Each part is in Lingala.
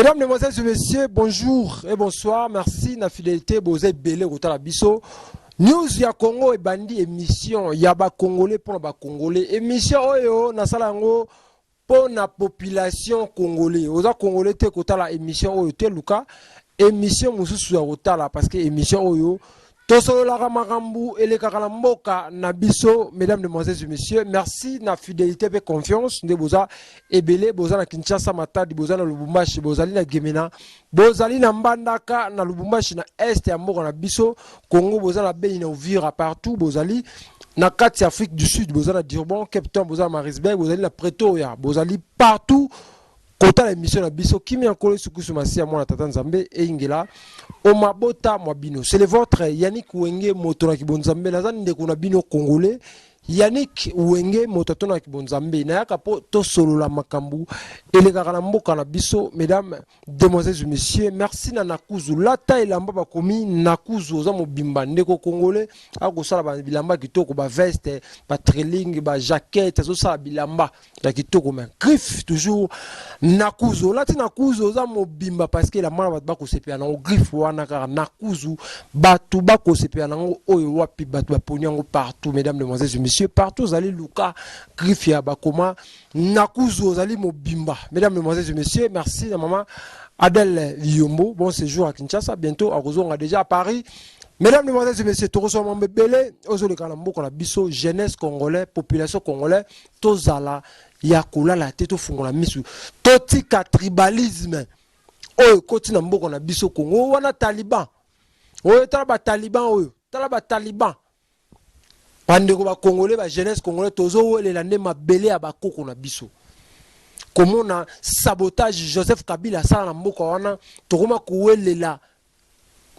Mesdames, Mesdemoiselles et Messieurs, bonjour et bonsoir. Merci na fidélité boza ebele kotala biso. News ya Congo ebandi, émission ya ba Congolais pour ba Congolais. Émission oyo nasala yango mpo na population congolais. Oza Congolais te, kotala émission oyo te, luka émission mosusu ya kotala, parce que émission oyo tosololaka makambo elekaka na mboka na biso. Mesdames, Mesdemoiselles et Messieurs, merci na fidélité mpe confiance nde boza ebele. Boza na Kinshasa, Matadi, boza na Lubumbashi, bozali na Gemena, bozali na Mbandaka, na Lubumbashi, na est ya mboka na biso Congo, boza na Beni, na Uvira, partout bozali na kati ya Afrique du Sud, boza na Durban, Cape Town, boza na Maritzburg, bozali na Pretoria, bozali partout kotala émission na biso. Kimia Nkolo Yesu Kristu Masiya, mwana Tata Nzambe, eyingela omabota mwa bino. C'est le vôtre, Yannick Wenge, moto na kibonzambe. Naza ndeko na bino Congolais, Yannick Wenge, moto atonaki bonzambe. Nayaka mpo tosolola makambo elekaka na mboka na biso. Mesdames, Demoiselles et Messieurs, merci na Nakuzu. Lata elamba bakomi Nakuzu, oza mobimba. Ndeko Congolais akosala bilamba kitoko, baveste, batraining, bajaquette, azosala bilamba ya kitoko, mais griffe toujours Nakuzu. Olati Nakuzu, oza mobimba, parce que elamba na bato bakosepela nango. Griffe wana kaka Nakuzu, bato bakosepela nango. Oyo wapi bato baponi yango partout. Mesdames, Demoiselles et Messieurs, partout ozali, luka griffe ya bakoma Nakuzu, ozali mobimba. Mesdames, Mesdemoiselles et Messieurs, merci na mama Adèle Liombo. Bon séjour à Kinshasa, bientôt akozonga déjà à Paris. Mesdames, Mesdemoiselles et Messieurs, tokosoma ebele ozoleka na mboka na biso. Jeunesse congolais, population congolais, tozala ya kolala te, tofungola misu, totika tribalisme oyo ekoti na mboka na biso Kongo wana. Taliban oyo, tala bataliban oyo, tala bataliban. Bandeko Bacongolais, bajeunesse congolais, tozowelela nde mabele ya bakoko na biso. Komona sabotage Joseph Kabila asala na mboka wana, tokoma kowelela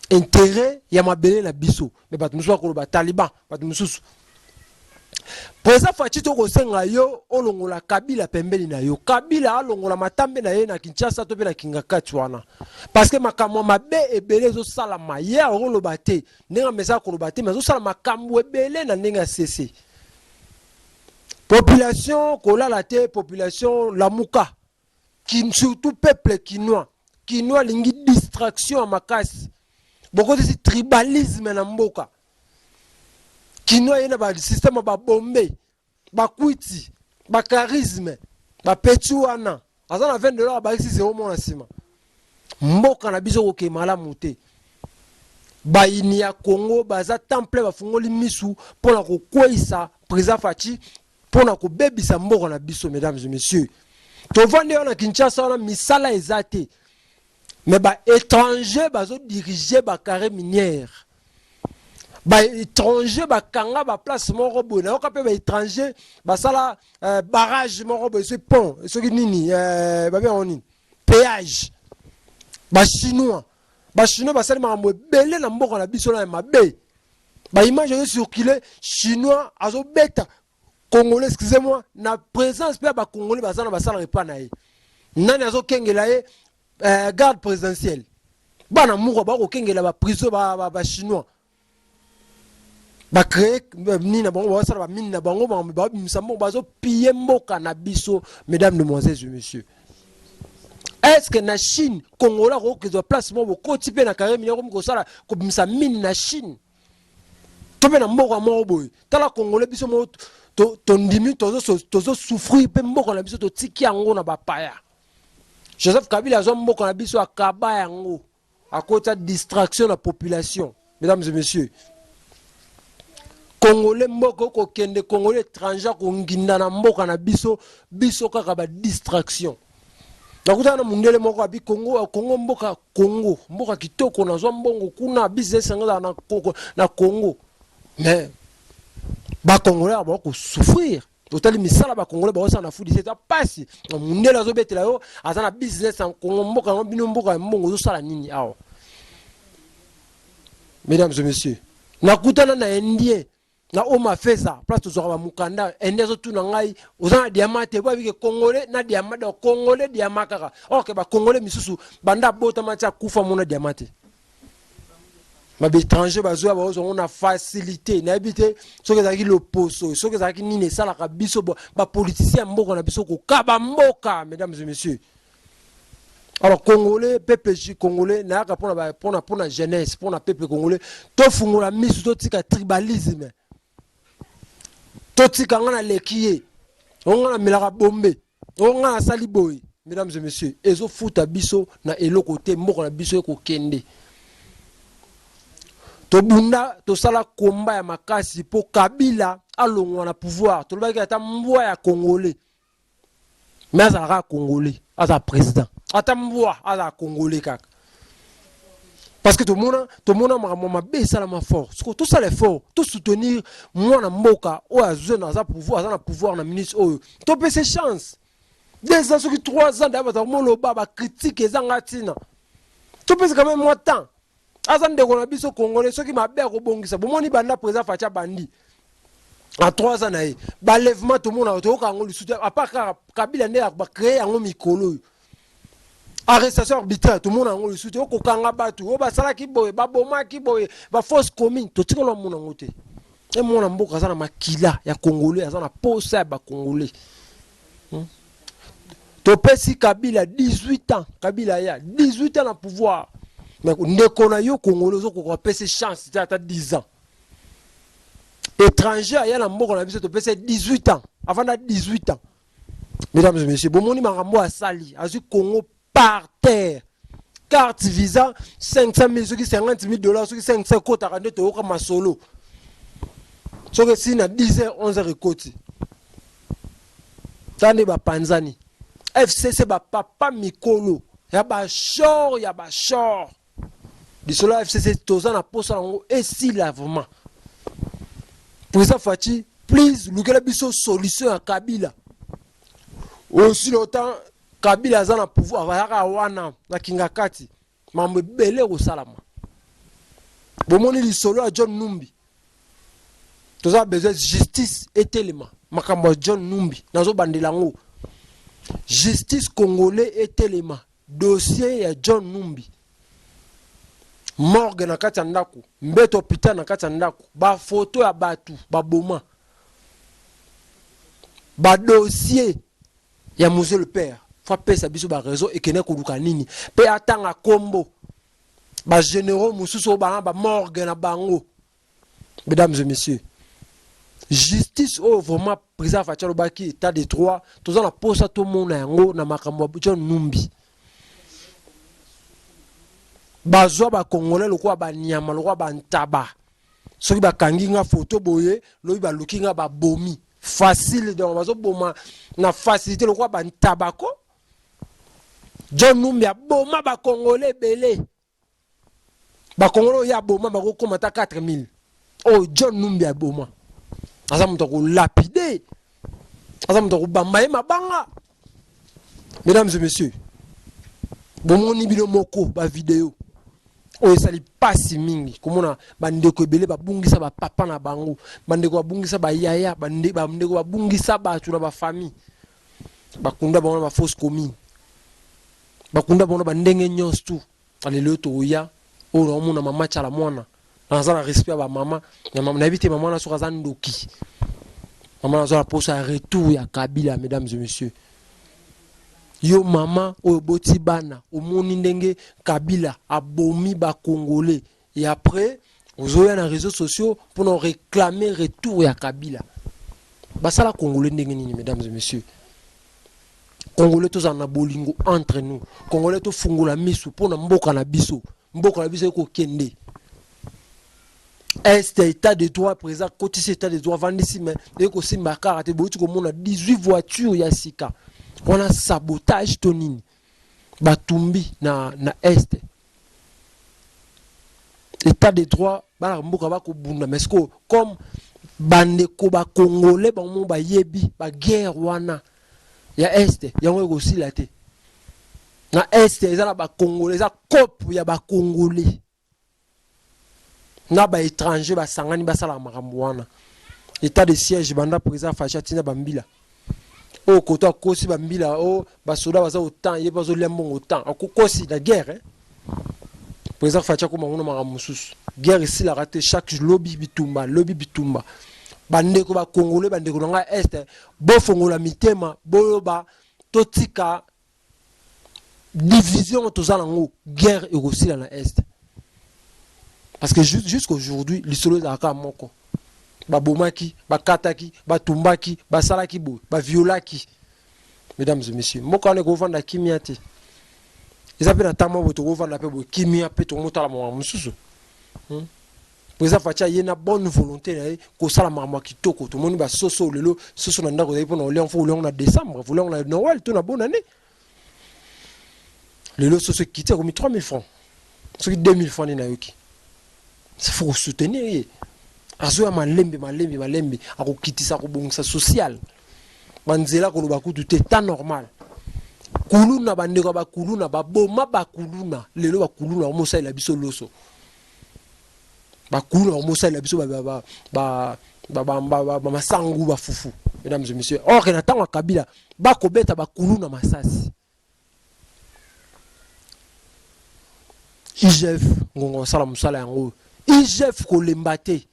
intérêt ya mabele na biso. Mais bato mosusu bakoloba taliban. Bato mosusu, président Fatshi, tokosenga yo olongola Kabila pembeni na yo. Kabila alongola matambe na ye na Kinshasa to mpe na Kingakati wana, parce que makambo ya mabe ebele ezosalama. Ye akoloba te ndenge amesaka koloba te, mais azosala makambo ebele na ndenge ya cc. Population, kolala te. Population, lamuka, surtout peuple kinois. Kinois alingi distraction ya makasi. Bokotisi tribalisme na mboka. Kinois ye na basystème ya babombe, bakwiti, bacharisme, bapeti wana aza na 20 $, abakisi zero mona nsima. Mboka na biso kokee malamu te. Bayini ya Congo baza temple, bafungoli misu mpona kokweyisa président Fatshi, mpona kobebisa mboka na biso. Mesdames et Messieurs, tovandi wana Kinshasa wana, misala eza te, mais baétranger bazodirige bacarré minière. Baétranger bakanga baplace moko boye. Nayoka mpe baétranger basala barrage moko boye, soki pont, soki nini, babengango nini, péage. Bachinois, bachinois basali makambo ebele na mboka na biso na ya mabe. Baimage ezocircule, Chinois azobeta Congolais, excusez moi, na présence mpe ya Bacongolais baza na basalaka epa na ye. Nani azokengela ye? Garde présidentielle, bana moko bakokengela baprison. Bachinois bacrée nini na bango, bazosala bamini na bango, babimisa mbongo, bazopiller mboka na biso. Mesdames, Demoiselles et Messieurs, est ce que na Chine Congolais akokezwa place moko bokoti mpe na carré minier, komi kosala kobimisa mine na Chine to mpe na mboka moko boye? Tala Congolais, biso moko tondimi, tozosouffrir mpe mboka na biso totiki yango na bapaya. Joseph Kabila azwa mboka na biso, akaba yango, akota distraction na population. Mesdames et Messieurs, Congolais, mboka okokende, Congolais étranger konginda na mboka na biso, biso kaka badistraction. Nakutana na mundele moko abi Congo, Congo, mboka Congo, mboka kitoko, nazwa mbongo kuna, business yango ezala na Congo. Mais Bacongolais bakosouffrir. Totali misala Bacongolais baosala na fudi, eza pasi. Mundele azobetela yo, aza na business ya Congo, mboka yango. Bino mboka ya mbongo, ozosala nini awa? Mesdames et Messieurs, nakutana na Indien na Home Affairs, place tozwaka bamokanda. Indien azotuna ngai: "Oza na diamant te?" Po abike Congolais na diamant, donc Congolais diamant kaka. Or Bacongolais misusu, banda abotama ti akufa, mona diamant te. Baétranger bazwa, bazwango na facilité. Nayebi te soki ezalaki loposo, soki ezalaki nini esalaka biso bapoliticien ya mboka na biso kokaba mboka. Mesdames et Messieurs, Alors congolais, peuple congolais, nayaka mpona mpona mpona jeunesse, mpona peuple congolais, tofungola misu, totika tribalisme, totika nga naleki ye, o nga namelaka bombe, o nga nasali boye. Mesdames et messieurs, ezofuta biso na eloko te. Mboka na biso ekokende. Tobunda, tosala komba ya makasi mpo Kabila alongwa na pouvoir. Tolobaki ata mbwa ya congolais, mais azalaka congolais, aza président, ata mbwa azala congolais kaka, parce que tomona makambo mabe esalama fort. Siko tosala effort, tosoutenir mwana mboka oyo azwi aza pouvoir, aza na pouvoir na ministre oyo. Topesa chance 2 ans, soki 3 ans. Daya bato moloba bacritique ezanga ntina. Topesa quand même mwa temps, aza ndeko na biso congolais. Soki mabe, akobongisa. Bomoni, banda président Fatshi bandi en 3 ans na ye, balèvement tomona, toyoka yango lisusu, à part kaka Kabila nde bacréer yango. Mikolo oyo, arrestation arbitraire, tomona yango lisusu te. Okokanga bato oyo basalaki boye, babomaki boye, bafosse commune, totikala omona yango te. E mwana mboka aza na makila ya congolais, aza na posa ya bacongolais. Topesi Kabila 18 ans. Kabila ya 18 ans na pouvoir, mais ndeko na yo congolais ozokoka apesi chance te ata 10 ans. Étranger aya na mboka na biso, topesi 18 ans, avanda 18 ans. Mesdames et messieurs, bomoni makambo asali, azwi Congo par terre. Carte visa 500 000, soki 50 000 dollars, soki 500 ekotaka nde toyoka masolo. Soki esili na 10 heures, 11 heures ekoti, ta nde bapanzani. FCC, bapapa mikolo ya bashor, ya bashor, lisolo ya FCC toza na posa yango esila vraiment. Président Fatshi, please, lukela biso solution ya Kabila. Aussi longtemps Kabila aza na pouvoir, azalaka wana na kinga kati, mambo ebele ekosalama. Bomoni lisolo ya John Numbi, toza besoin justice etelema. Makambo ya John Numbi, nazobandela yango, justice congolais etelema. Dossier ya John Numbi, morgue na kati ya ndako, mbeto hôpital na kati ya ndako, bafoto ya bato baboma, badossier ya Mzee le père, faut apesa biso baraison ekende koluka nini, mpe atanga kombo bagénéraux mosusu oyo bana bamorgue na bango. Mesdames et messieurs, justice oyo vraiment président Fatshi alobaki, état de droit, toza na posa tomona yango na makambo ya John Numbi. Bazwa bacongolais lokola banyama, lokola bantaba. Soki bakangi nga foto boye, lobi baluki nga, babomi facile. Donc bazoboma na facilité lokola bantaba ko. John Numbi aboma bacongolais ebele. Bacongolais oyo aboma bakokóma ata 4000. Oyo John Numbi aboma, aza moto akolapider, aza moto akobamba ye mabanga. Mesdames et messieurs, bomoni bino moko bavideo oyo esali mpasi mingi komona bandeko ebele babungisa bapapa na bango, bandeko babungisa bayaya, bandeko babungisa bato na bafamille, bakunda bango na bafosse commune, bakunda bango na bandenge nyonso tu. Alelo oyo tokoya oyo naomona mama Tshala Mwana, naza na respect ya bamama. Nayebi te mama na soki aza ndoki. Mama naza na posa ya retour ya Kabila. Mesdames et messieurs, yo mama oyo oboti bana, omoni ndenge Kabila abomi bacongolais, et après ozoya na réseaux sociaux mpona réclamer retour ya Kabila. Basala congolais ndenge nini? Mesdames et messieurs, congolais, tozala na bolingo entre nous. Congolais, tofungola misu mpona mboka na biso. Mboka na biso ekokende. Est, état de droit, président kotisi état de droit, vandisi, mais ekosimba kaka te. Boyuti komona 18 voiture ya sika wana, sabotage to nini, batumbi na est. État de droit, bana mboka bakobunda, mais sikoyo comme bandeko bacongolais bango bayebi baguerre wana ya est, yango ekosila te. Na est eza na bacongolais, eza cope ya bacongolais na baétranger basangani, basalaka makambo wana. État de siège, banda président Fatshi atinda bambila oyo koto, akosi bambila oyo, basoda baza autant, ye mpe azolia mbongo autant, akokosi na guerre, hein? Président Fatshi akoma ngo na makambo mosusu. Guerre esilaka te, chaque lobi bitumba, lobi bitumba. Bandeko bacongolais, bandeko na ngai est, bofongola mitema, boyoba, totika. Division toza nango, guerre ekosila na Est, parce que jusqu'aujourd'hui lisolo ezalaka moko: babomaki, bakataki, batumbaki, basalaki boye, baviolaki. Mesdames et messieurs, mboka wana ekovanda kimia te. Eza mpe na ntango boye tokovanda mpe boye kimia mpe tokomotala makambo mosusu. Président Fatshi aye na bonne volonté na ye kosala makambo ya kitoko. Tomoni basoso lelo, soso na ndako ezali mpona olia, fo oliango na décembre, oliango na Noël to na bonne année. Lelo soso ekiti, akomi 3000 francs, soki 2000 francs nde nayoki. Faut kosoutenir ye. Azoya malembe malembe malembe, akokitisa, akobongisa social, banzela, koloba kutu te, temps normal. Kuluna, bandeko ya bakuluna, baboma bakuluna. Lelo bakuluna bamosalela biso loso, bakuluna bamosalela biso bamasangu, bafufu. Mesdames et messieurs, or na ntango ya Kabila bakobeta bakuluna masasi. IGF ngonga kosala mosala yango. IGF kolemba te.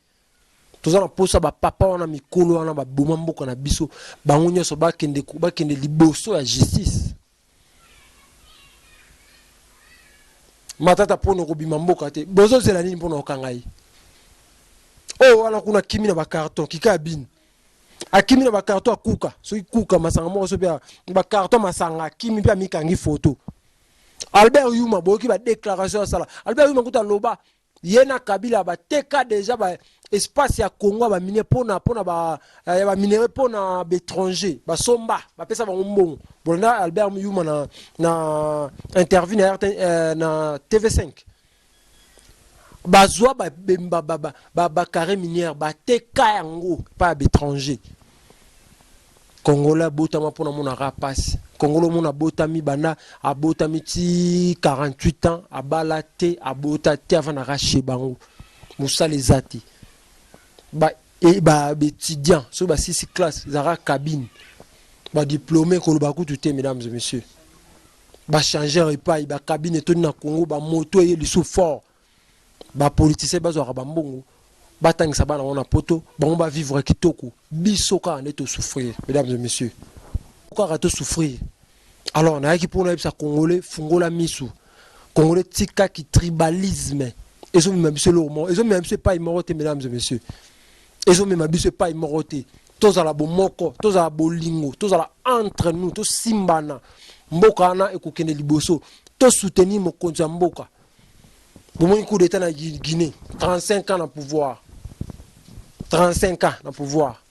Toza na mposa bapapa wana, mikolo wana baboma mboka na biso, bango nyonso bakende, bakende liboso ya justice. Matata mpona kobima mboka te, bozozela nini mpona kokanga ye? Oyo wana kuna kimi na bacarton kika ya bino, akimi na bacarton akuka, soki kuka masanga moko, soki bacarton masanga, akimi mpe amikangi foto. Albert Yuma, boyoki badéclaration asala. Albert Yuma kuta aloba ye na Kabila bateka deja ba espace ya Congo ya baminier mpona ba ya baminerai mpona baétranger, basomba, bapesa bango mbongo. Bolanda Albert Yuma na interview na RT, na TV5. Bazwa bacarré minière, bateka yango epai ya baétranger. Congolais abotama mpona monaka mpasi. Congolais omona abotami, banda abotami ti 48 ans, abala te, abota te, avandaka chez bango, mosala eza te. Baétudiant soki basisi classe, ezalaka cabine. Badiplôme, koloba kutu te. Mesdames et messieurs, bachangeur epai bacabine etondi na Congo, bamoto eye lisu fort. Bapoliticien bazwaka bambongo, batangisa bana bango na poto, bango bavivre kitoko, biso kaka nde tosouffrir. Mesdames et messieurs, kaka tosouffrir. Alors nayaki mpona yebisa Congolais: fungola misu. Congolais, tikaki tribalisme. Ezomema biso eloko moko, ezomema biso epai moko te. Mesdames et messieurs, ezomema biso epai moko te. Tozala bomoko, tozala bolingo, tozala entre nous, tosimbana, mboka wana ekokende liboso. Tosoutenir mokonzi ya mboka. Bomoni coup d'état na Guinée, 35 ans na pouvoir, 35 ans na pouvoir.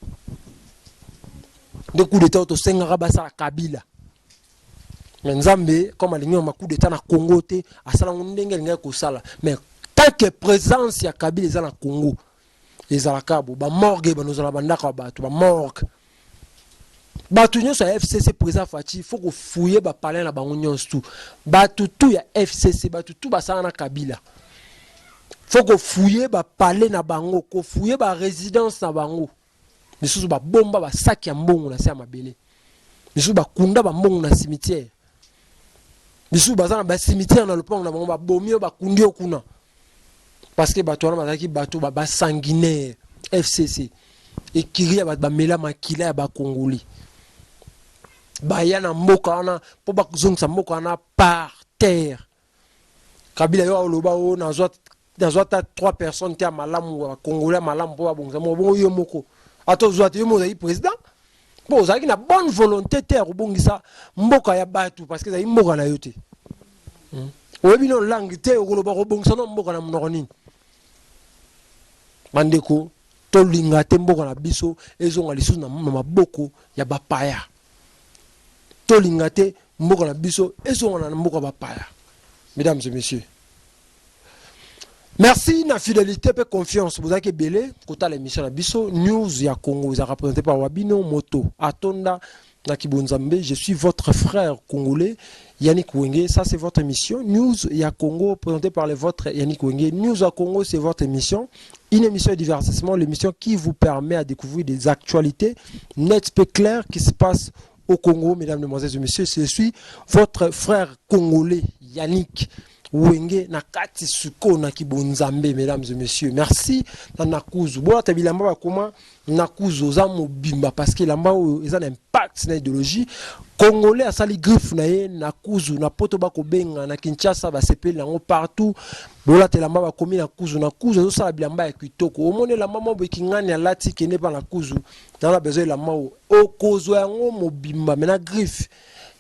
Nde coup d'état oyo tosengaka basala Kabila. Mais Nzambe, comme alingi ma coup d'état na Congo te, asalango ndenge alingaki kosala. Mais tant que présence ya Kabila eza na Congo, ezalaka bo bamorgue, banozala bandako ya bato, bamorgue. Bato nyonso ya FCC, président Fatshi, faut kofouiller bapalais na bango nyonso tu. Bato tu ya FCC, bato tu basala na Kabila, faut kofouiller bapalais na bango, kofouiller barésidence na bango. Misusu babomba basaki ya mbongo na se ya mabele, misusu bakunda bambongo na cimetière, misusu baza na bacimetière na lopango na bango, babomi oyo, bakundi yo kuna, parce que bato wana bazalaki bato basanguinaire. FCC ekiri ya bato bamela makila ya bakongoli. Baya na mboka wana mpo bazongisa mboka wana par terre. Kabila, yo oloba o nazwa ata trois personnes te ya malamu, bakongoli ya malamu mpo babongisa moko bongo. Yo moko ata ozwa te, yo moko ozali président mpo ozalaki na bonne volonté te ya kobongisa mboka ya bato, parce que ezali mboka na yo te. Oyebi no langue te, okoloba kobongisa no mboka na monoko nini? Bandeko, tolinga te mboka na biso ezonga lisusu na maboko ya bapaya. Tolinga te mboka na biso ezonga na mboka ya bapaya. Mesdames et messieurs, merci na fidélité mpe confiance. Bozalaki ebele kotala émission na biso News ya Congo, ezalaka présenté par Wabino Moto Atonda na Kibonzambe. Je suis votre frère congolais Yannick Wenge. Ça, c'est votre émission News ya Congo, présentée par les vôtres Yannick Wenge. News ya Congo, c'est votre émission, une émission de divertissement, l'émission qui vous permet à découvrir des actualités nettes et claires qui se passent au Congo. Mesdames, mesdemoiselles et messieurs, je suis votre frère congolais Yannick. Wenge na kati sikoyo na kibonzambe. Mesdames et messieurs, merci na Nakuzu. Bolata bilamba bakoma Nakuzu, oza mobimba, parce que elamba oyo eza na impact na idéologie congolais. Asali griffe na ye Nakuzu na Poto, bakobenga na Kinshasa, basepeli yango partout. Bolata elamba bakomi Nakuzu. Nakuzu azosala bilamba ya kitoko. Omoni elamba moko boye kingani alati, kende mpa Nakuzu nana besoin elamba oyo, okozwa yango mobimba. Me na griffe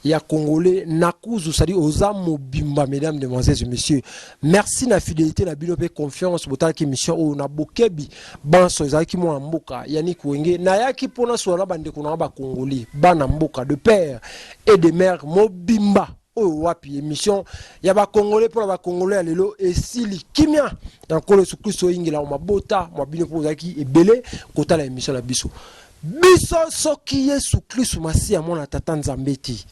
ya congolais Nakuzu, c'est-à-dire oza mobimba. Mesdames, demoiselles et messieurs, merci na fidélité na bino mpe confiance. Botalaki émission oyo na bokebi banso. Ezalaki mwana mboka Yannick Wenge. Nayaki mpona sola na bandeko na nga bacongolais, bana mboka de père et de mère mobimba. Oyo wapi émission ya bacongolais mpona bacongolais ya lelo esili. Kimia na Nkolo Yesu Kristo oyingela mabota mwa bino, mpo ozalaki ebele kotala émission na biso. Biso soki Yesu Kristu Masiya, mwana Tata Nzambe te.